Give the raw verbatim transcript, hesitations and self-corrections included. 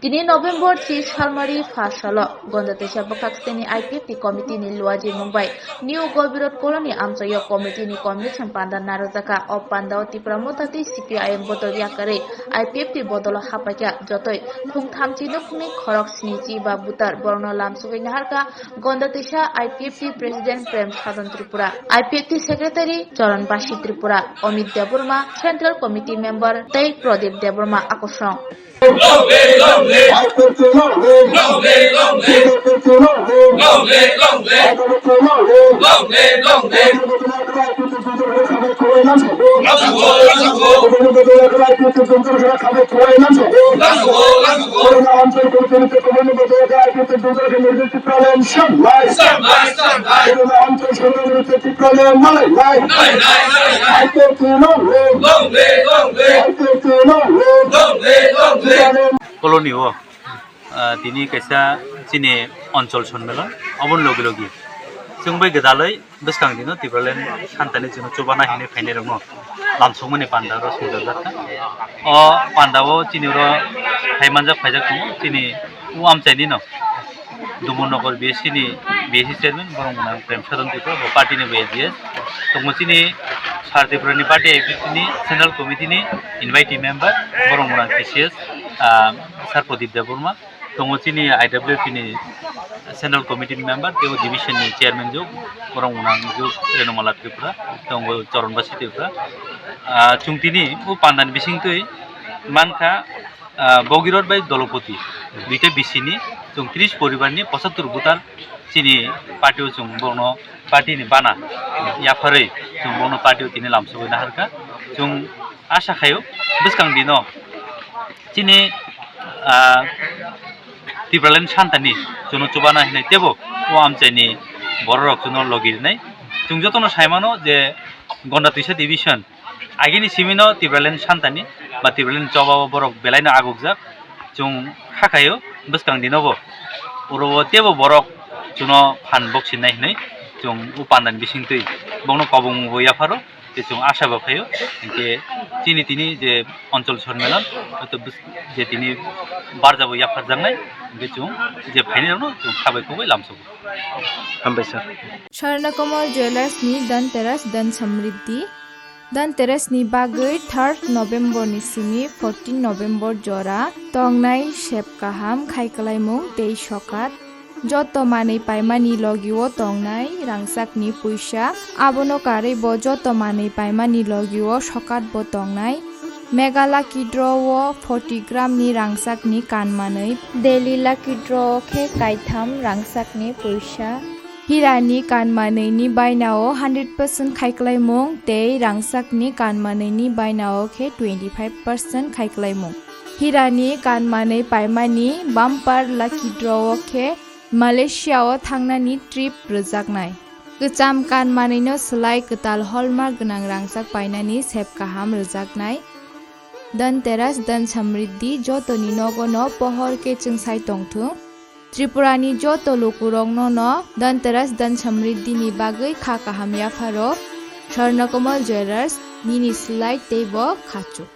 Tini November chi salmari pha salo Gonda Teisa Bwkhak Steni I P F T committee ni luajimung bai New Gobirot Colony amchaio committee ni convention panda narwkjakha. O pandao Tipra Motha tei C P I M bodol yakarwi I P F T bodolo hapaikha. Jotoi khung thamchi nukhungni khorok snichi ba butar borokno lamsugwi naharkha Gonda Teisa I P F T President Prem Sadhan Tripura, I P F T Secretary Charan Basi Tripura, Amit Debbarma, Central Committee Member tei Pradip Debbarma akosong. Colony o, ah, tini kaisa chini onchol sonmelo, oboni logi logi chwng bai gwdalwi bwskang dino Tipraland santani chwngno chubana hinwi phainairokno lamsokmani panda oro swngjak jakha. O panda o chini oro phai manjak phaijak tongo, chini o amchaini no Dumunogor B S C ni B S C chairman borok mwnang Prem Sadhan Tripura, bo party ni bo A G S. Tongo chini Sar Tripura ni party I P F T ni central committee ni invitee member borok mwnang T C S, ah, Sar Pradip Debbarma. Tongo chini I W P ni central committee ni member tei o division ni chairman juk borok mwnang juk Renumola Tripura, tongo Charan Basi Tripura. Ah, chwng tini o panda ni bisingtwi mankha, ah, Bogirot bai Dolopoti, duita B C ni, chwng tris poribar ni pochattor voter chini party o chwng borokno party ni bana yapharwi chwng borokno party o tini lamsogwi naharkha. Chwng asa khaio bwskang dino chini, ah, Tipraland santani chwngno chubana hinwi teibo o amchaini bororok chwngno logi rinai. Chwng jotono saimano je Gonda Twisa division agini simino Tipraland santani ba Tipraland chobao borok belaino agukjak. Chwng hakhaio bwskang dinobo oro o teibo borok chwngno phan boksinai hinwi chwng o pandani bisingtwi bokno kobongbo yapharo. Tei chwng asa bo khaio, hinkhe chini tini je onchol sonmelan, hoito bws-, je tini barjabo yapharjaknai, hinkhe chwng je phainairokno chwng khabai khogwi lamsogo. Hambai sir. Swarnakomal Jewellers ni Dhanteras Dhan Samriddhi. Dhanteras ni bagwi third November ni simi fourteen November jora tongnai sep kaham khai kwlaimung tei sokat. Joto manwi paimani logio tongnai rangchakni puisa, abono karwi bo joto manwi paimani logio sokatbo tongnai. Mega Lucky Draw o forty gram ni rangchakni kan manwi, Daily Lucky Draw o khe kaitham rangchakni puisa. Hirani kan manwini bainao hundred percent khaiklaimung tei rangchakni kan manwini bainao khe twenty five percent khaiklaimung. Hirani kan manwi paimani Bumper Lucky Draw o khe Malaysia o thangnani trip rwjaknai. Kwcham kan manwino swlai kwtal hallmark gwnang rangchak painani sep kaham rwjaknai. Dhanteras Dhan Samriddhi jotoni nogono pohor khe chwngsai tongthung. Tripurani joto lukurokno no Dhanteras Dhan Samriddhi ni bagwi kha kaham yapharo. Swarnakomal Jewellers, nini swlai teibo khachuk.